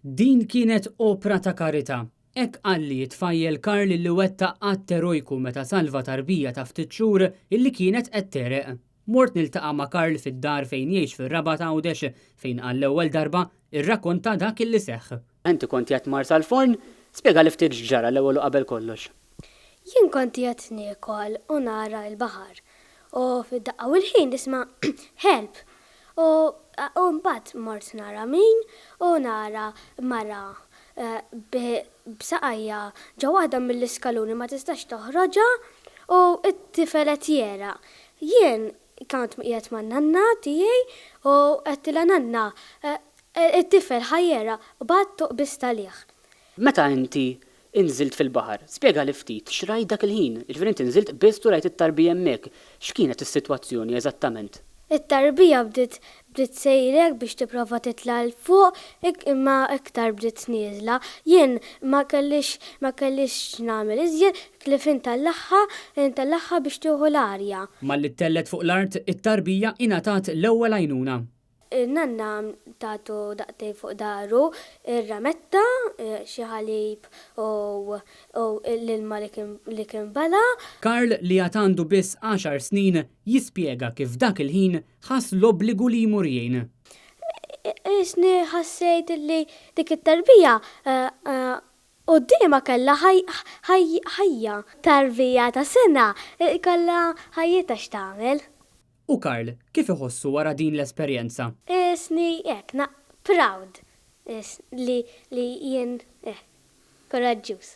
Din kienet opra ta' karità. Hekk qalli t-tfajjel Karl li wettaq att erojku meta salva tarbija ta' ftit xhur illi kienet qed tegħreq. Mort niltaqa' ma' Karl fid-dar fejn jgħix fir-Rabat Għawdex fejn għall-ewwel darba rrakkonta dak illi seħħ. Inti kont qiegħed mart sal-forn, spjegali ftit x'ġara l-ewwel u qabel kollox. Jien kont qiegħed niekol u nara l-baħar u fid-daqqa u l-ħin nisma' help u u mbagħad mort nara min u nara mara b'saqajha ġo waħda mill-iskaluni ma tistax toħroġha u t-tifel qed jegħraq. Jien kont qiegħed man-nanna tiegħi u għedtilha nanna it-tifel ħa jegħraq qbadt u qbiżt għalih. Meta inti inżilt fil-baħar, spjegali ftit x'rajt dak il-ħin. Jiġifieri inti nżilt qbiżt u rajt it-tarbija hemmhekk. X'kienet is-sitwazzjoni eżattament? It-tarbija bdiet bdiet sejrek biex tipprova titla' 'l fuq imma iktar bdiet nieżla. Jien ma kellix ma kellix x'nagħmel iżjed ħlief intellagħha intellagħha biex tieħu l-arja. Malli ttellgħet fuq l-art, it-tarbija ingħatat l-ewwel għajnuna. In-nanna tatu daqtejn fuq dahru, ir-rametta, xi ħalib u l-ilma li kien bala'. Karl li għad għandu biss għaxar snin jispjega kif dak il-ħin ħass l-obbligu li jmur jgħin. Qisni ħassejt li dik it-tarbija quddiemha kellha ħajja. Tarbija ta' sena kellha ħajjitha x'tagħmel. U Karl, kif iħossu wara din l-esperjenza? Qisni hekk, na, proud li li jien eh, kuraġġjuż.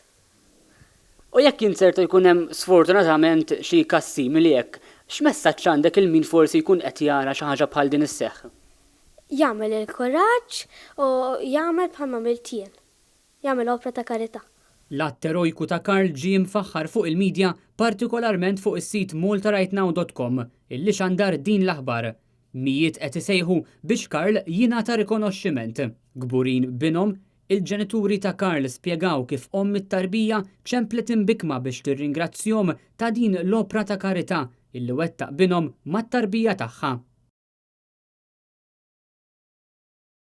U jekk jinzerta jkun hemm sfortunatament xi każ simili hekk, x'messaġġ għandek 'il min forsi jkun qed jara xi ħaġa bħal din isseħħ? Jagħmel il-kuraġġ u jagħmel bħalma għamilt jien. Jagħmel opra ta' karità. L-att erojku ta' Karl ġie mfaħħar fuq il-midja, partikolarment fuq is-sit maltarightnow dot com, illi xandar din l-aħbar. Mijiet qed isejħu biex Karl jingħata rikonoxximent. Kburin b'binhom, il-ġenituri ta' Karl spjegaw kif omm it-tarbija ċemplet imbikkma biex tirringrazzjhom ta' din l-opra ta' karità illi wettaq binhom mat-tarbija tagħha.